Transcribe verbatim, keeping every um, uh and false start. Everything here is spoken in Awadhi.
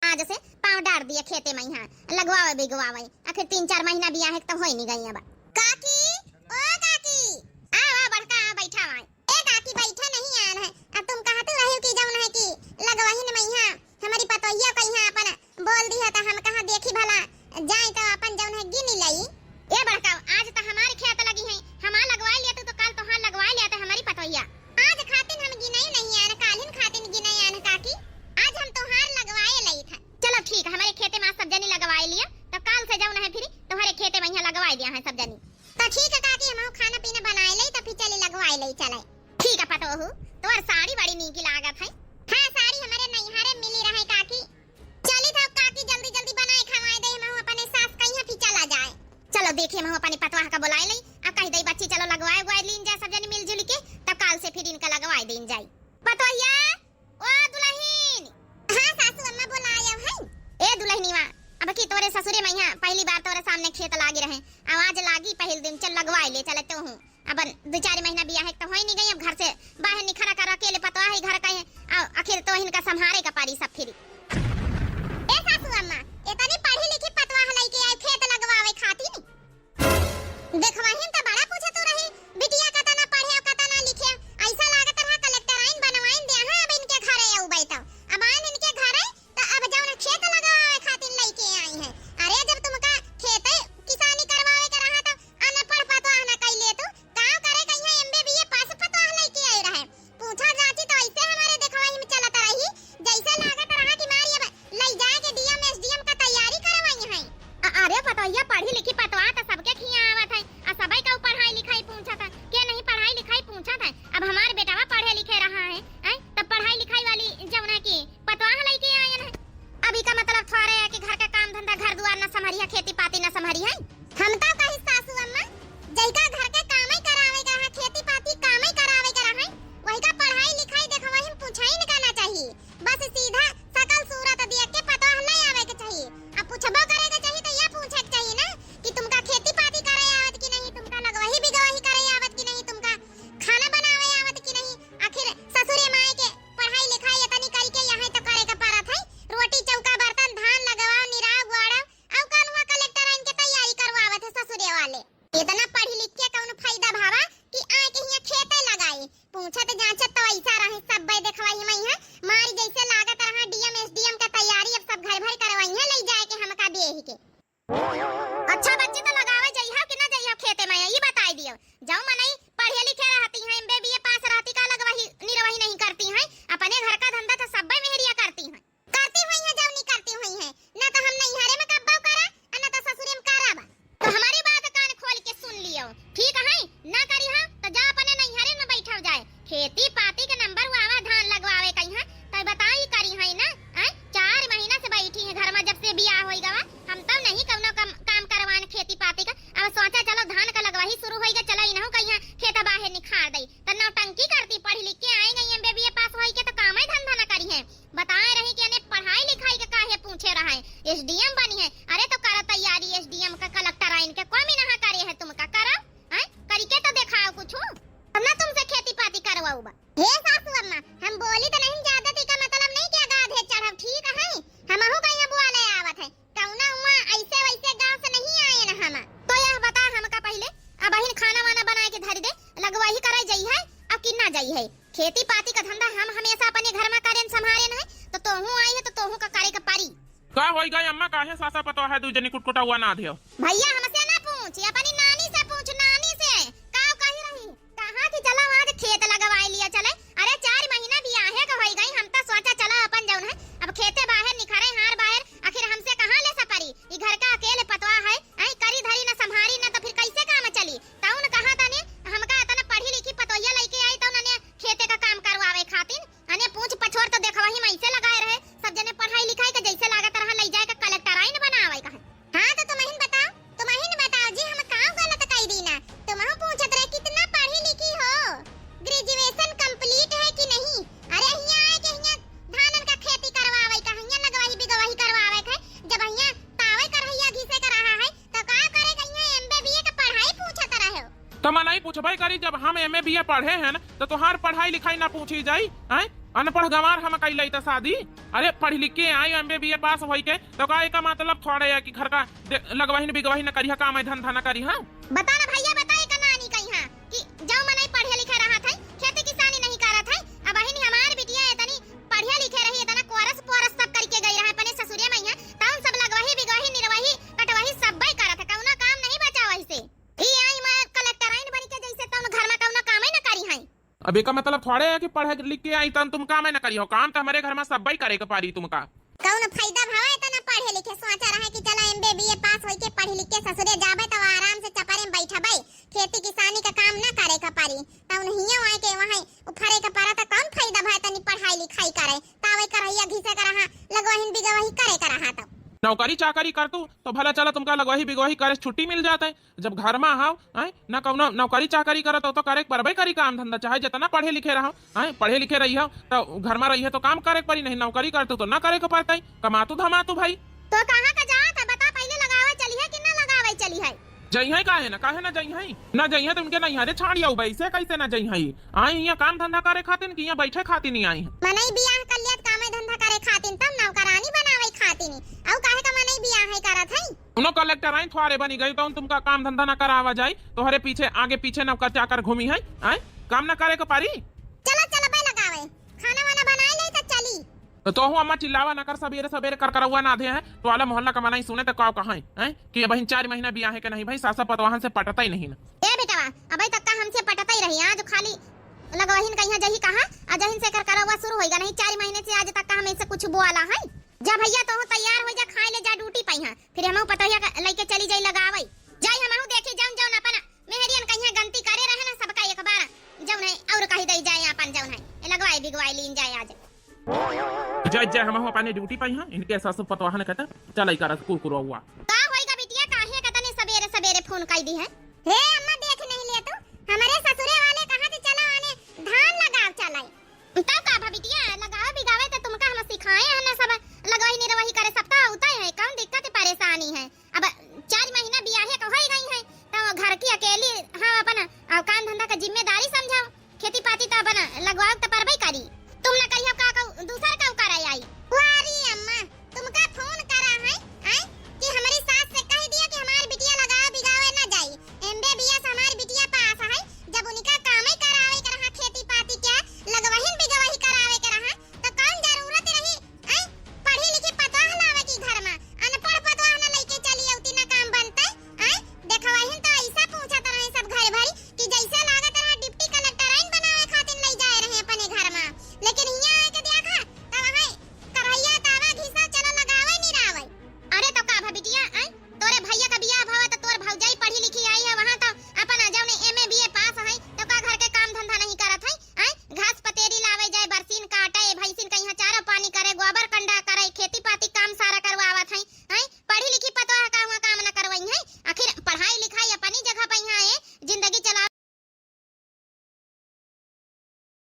आज से पाँव डार दिया खेते मइहाँ, लगवावे बिगवावे। आखिर तीन चार महीना बियाहे क त होई नहीं गई अब। काकी, ओ काकी, आ, आ, बड़का, आ, बैठा आए। ए काकी, बैठा नहीं आन है। अब तुम कहत रही कि जौन है कि लगवाहिन मइहाँ हमरी पतोहिया कइहाँ अपन बोल दी है, त हम कहा देखी भला जाए त अपन जौन है गिन लई। ए बड़का, आज त हमारे खेत लगी है, हमार लगवाए लिया तू, तो काल तोहार लगवाए लिया त हमरी पतोहिया। आज खातिन हम गिनई नहीं आन, कालिन खातिन गिनई आन काकी। आज हम तोहार लगवाए लई था। चलो ठीक है, हमरे खेते में आज सब जनी लगवाए लिया, त काल से जौन है फिर तोहरे खेते मइहाँ लगवाए दिया है सब जनी। त ठीक है काकी, हमहू खाना पीना बनाए लई, त फिर चली लगवाए लई चले। ठीक है पतोहू, तोहर साड़ी बड़ी नीक लागत है। हाँ, साड़ी हमरे नैहरे मिली रहे काकी। चली था काकी, जल्दी जल्दी बनाए खवाए दे, हमहू अपने सास कइहाँ फिर चला जाए। चलो देखी, हमहू अपने पतोह का बुलाए लई, आ कह दई बच्ची चलो लगवाए उगवाए लीन जाए सब जनी मिलजुल के, तब काल से फिर इनका लगवाए दीन जाई। पतोहिया, ओ दुलहिन। हाँ सासू अम्मा, बोलाए है। ए दुलहिनिवा, अब की तोरे ससुरे मइहाँ पहली बार तोरे सामने खेत लागी रहे, अब आज लागी पहिल दिन, चल लगवाए ले चले तोहू। अब दो चार महीना बियाहे क त होई नहीं गई, अब घर से बाहर निखरा कर अकेले पतोह है घर का है, आ आखिर तोहिन का संभारे का पारी सब फिरी। ए सासू अम्मा, इतनी पढ़ी लिखी पतोह लइके आए खेत लगवावे खातिर? देखवाहिन त बड़ा पूछत रही, बिटिया कतना पढ़े, कतना लिखे, ऐसा लागत रहा कलेक्टर आइन बनवाइन दे, हाँ, अब इनके घरे अउबे त। अब आइन इनके घरे, त अब जौन खेत लगावे खातिर लइके आई हैं। अरे, जब तुमका खेते किसानी करवावे के रहा, त अनपढ़ पतोह न कइले तू, गाँव करे कहिया एम बी बी ए पास पतोह लइके आई रहे। पूछा जाची त ऐसे हमरे देखवाही में चलत रही, जैसे लागत रहा कि मारी अब लई जाए के D M S D M का तैयारी करवाई हैं। अ-, अरे पतोहिया, पढ़ी लिखी पतोह त सबके खिया आवत है, आ सबई का पढ़ाई लिखाई पूछत है, के नहीं पढ़ाई लिखाई पूछत है। अब हमार बेटवा पढ़े लिखे रहा है, हैं? तब पढ़ाई लिखाई वाली जौन है कि पतोह लइके आयन है। अब इका मतलब थोड़े है कि घर का काम धंधा, घर दुआर न संभरी है, खेती पाती न संभरी है। हम तो कही सासू अम्मा, जइका घर के कामई करावे का है, खेती पाती कामई करावे का रहे, वही का पढ़ाई लिखाई देखवाही में पूछाइन का ना चाहिए। बस सीधा सकल सूरत देख के पतोह ले आवे के चाहिए। अब पूछबो करे के चाहिए तो यह पूछे के चाहिए ना कि तुमका खेती पाती करे आवत कि नहीं, तुमका लगवाही बिगवाही करे आवत कि नहीं, तुमका खाना बनावे आवत कि नहीं। आखिर ससुरे माए के पढ़ाई लिखाई इतनी करी के यहाँ तो करे के पड़त है, रोटी चौका बर्तन धान लगवाओ निराव गुआड़ाओ, अउ कानुआ कलेक्टर आइन के तैयारी करवावत है ससुरे वाले। इतना पढ़ी लिख के कौन फायदा भावा कि आए के हियाँ खेते लगाई। पूछत जांचत तो ऐसा रहे, सब बे देखवाई में है, मारी जैसे लागत रहा D M S D M का तैयारी अब सब घर भर करवाई है, ले जाए के हमका बेही के। अच्छा बच्ची, तो लगावे जइहा कि ना जइहा खेते में, ई बताई दियो। जौ मनई पढ़े लिखे रहती हैं, एम बी बी ए पास रहती का लगवाही निरवाही नहीं करती हैं, अपने घर का धंधा तो सब बे मेहरिया करती हैं। करती हुई है, जौनी करती हुई है, ना तो हम नैहरे में कब्बो करा, आ ना तो ससुरे में करब। तो हमारी बात कान खोल के सुन लियो, ठीक है? ना करी हो तो जा अपने नैहरे में बैठो जाए। खेती पाती के नंबर हुआ धान लगवावे कहीं है, तो बताई करी है ना? आय, चार महीना से बैठी है घर में, जब से बियाह होई गवा, हम तो नहीं कौनो कम, काम करवान खेती पाती का। अब सोचा चलो धान का लगवाही शुरू होई गवा, चलो इनहू कहीं खेत बाहर निखार दई। तो नौटंकी करती, पढ़ी लिख के आई गई एम बी बी ए पास होई के तो कामे धंधा ना करी है। बताए रही कि अने पढ़ाई लिखाई के काहे पूछे रहा है, एस डी एम बनी है। अरे तो करो तैयारी एस डी एम का, कलेक्टर आइन के, कौन इनहा करे है तुमका, करो, हैं? करी के तो देखाओ कुछ, तब ना तुमसे खेती पाती करवाऊ बा। हे सासू अम्मा, हम बोली तो नहीं ज्यादा, ती का मतलब नहीं कि गाधे चढ़ब, ठीक है? हमहू कहीं बोले आवत है, कौना हुआ ऐसे वैसे गांव से नहीं आए न हम। तो यह बता हमका पहले, अब अहिन खाना वाना बनाए के धरी दे, लगवाही करे जाई है, अब कि ना जाई है? खेती पाती का धंधा हम हमेशा अपने घर में करेन संभारेन है, तो तोहू आई है तो तोहू का करे के परी। का होई गई अम्मा, काहे सासा पतोह है दू जनी कुटकुटावा ना दियो? भैया हमसे ना पूछ, अपनी नानी से पूछ, नानी से। का कही रही? कहा कि चलो आज खेत लगवाए लिया चले। अरे चार महीना बियाहे का होई गई, हम तो सोचा चलो अपन जौन है अब खेते बाहर निखरे हार बाहर, आखिर हमसे कहाँ ले सपरी? ई घर का अकेले पतोह है, ऐ करी धरी ना संभारी ना तो फिर कैसे काम चली? तौन कहा तने हमका इतना पढ़ी लिखी पतोहिया लइके आई तौन अने खेते का काम करवावे खातिर। अने पूछ पछोर तो देखवाही में ऐसे लगाए रहे, सब जने पढ़ाई लिखाई के जैसे लागत रहा ले जाए के कलेक्टर आइन बनावे का है। हाँ तो तुमहिन बताओ, तुमहिन बताओ जी हम का गलत कई दी ना? तुमहू पूछत रहे कितना पढ़ी लिखी हो, ग्रेजुएशन कंप्लीट है कि नहीं? अरे हियाँ आए के हियाँ धानन का खेती करवावे का, हियाँ लगवाही बिगवाही करवावे का, जब हियाँ तावे करहिया घिसे का रहा है तो का करे के हियाँ एम बी बी ए के पढ़ाई पूछत रहे हो? तो मनई पूछबे करी, जब हम एम ए बी ए पढ़े हैं तो तोहार पढ़ाई लिखाई ना पूछी जाई, हैं? अनपढ़ गंवार हम कैले तो शादी। अरे पढ़ लिख के आई, एम बी ए बी ए पास होई के, तो का एका मतलब थोड़े है कि घर का दे-, लगवहिन बिगवहिन न करिहा, काम है धंधा न करिहा? बता ना भैया, बता एका नानी कहिहा कि जौ मनई पढ़े लिखे रहत है, खेती किसानी नहीं करत है। अबहिन हमार बिटिया एतनी पढ़े लिखे रही, एतना कोरस पोरस सब करके गई रहा अपने ससुरे मइहाँ, तउन सब लगवही बिगवही निरवही कटवही सब्बै करत है, कउनो काम नहीं बचा वही से। ई आई माँ कलेक्टराइन बनी के जैसे तउन घर में कउनो कामे न करी है। अब एका मतलब थोड़े है कि पढ़े लिख के आई तउन तुम कामे न करिहो, काम तो हमरे घर में सब्बै करे के परी तुमका। कउन फायदा भवा एतना पढ़े लिखे, सोचा रहे कि चला एम बी ए बी ए पास होई के पढ़ लिख के ससुरे जाबे तो आराम से चपरे में बैठबे, खेती किसानी का काम ना करे के परी। तउन हियाँ आए के वहाँ उफरे के परा तो कउन फायदा भा तनी पढ़ाई लिखाई करे, तावे करहिया घिसे के रहा, लगवहिन बिगवही करे के रहा तो। नौकरी चाकरी कर तू तो भला चला तुमका लगवही बिगवही करे छुट्टी मिल जात है। जब घर में हव, हैं, ना कउनो नौकरी चाकरी करत हो तो करे के परबे करी काम धंधा, चाहे जितना पढ़े लिखे रहो, हैं, पढ़े लिखे रही हो तो घर में रही हो तो काम करे के परी, नहीं नौकरी करतू तो ना करे के पड़तई, कमातू धमातू भाई। तो कहाँ का जात है बता, पहले लगावे चली है कि ना लगावे चली है? जइहई काहे ना, काहे ना जइहई? ना जइहई तो उनके नैहरे छाड़ी आऊ भाई, से कैसे ना जइहई? आई हियाँ काम धंधा करे खातिर कि हियाँ बैठे खातिर नहीं आई है? मनई बियाह कर लिया त कामे धंधा करे खातिर, तब नौकरानी बनावे खातिर। अउ काहे का मनई बियाह है करत है? उनो कलेक्टराइन थ्वारे बनी गई, तउन तुमका काम धंधा ना करावा जाई, तोहरे पीछे आगे पीछे नौकर चाकर घूमी है, आए काम ना करे के परी। चला चला बे लगावे, खाना वाना बनाए ले तो चली। तो तोहू अम्मा चिल्लावा ना कर, सबेरे सबेरे कर करौआ ना दे है, तो आला मोहल्ला का मनई सुने तो का कहाँ है, हैं? कि अबहिन चार महीना बियाहे के नहीं भाई, सासा पतवाहन से पटतई नहीं ना। ए बेटवा, अबे तक का हमसे पटतई रही, आज खाली लगवहिन कहिया जही कहा, आ जहिन से कर करौआ शुरू होइगा नहीं, चार महीने से आज तक का हम ऐसे कुछ बोला है। जा भैया तोहू तैयार हो जा, खाए ले जा ड्यूटी पइहा, फिर हमहू पतोहिया का लइके चली जाई लगावई। जाई हमहू देखी जउन जउन अपन मेहरियन कहिया गलती करे रहे ना सबका एक बार, जउन है और कही दई जाए अपन जउन है, ए लगवाई बिगवाई लीन जाए आज। जाए जाए हमहू अपने ड्यूटी पइहा, इनके सासू पतवाहन कहता चलाई करत कुरकुरौआ। का होइगा बिटिया, काहे का तने सबेरे सबेरे फोन कई दी है? हे अम्मा देख नहीं ले तू, हमरे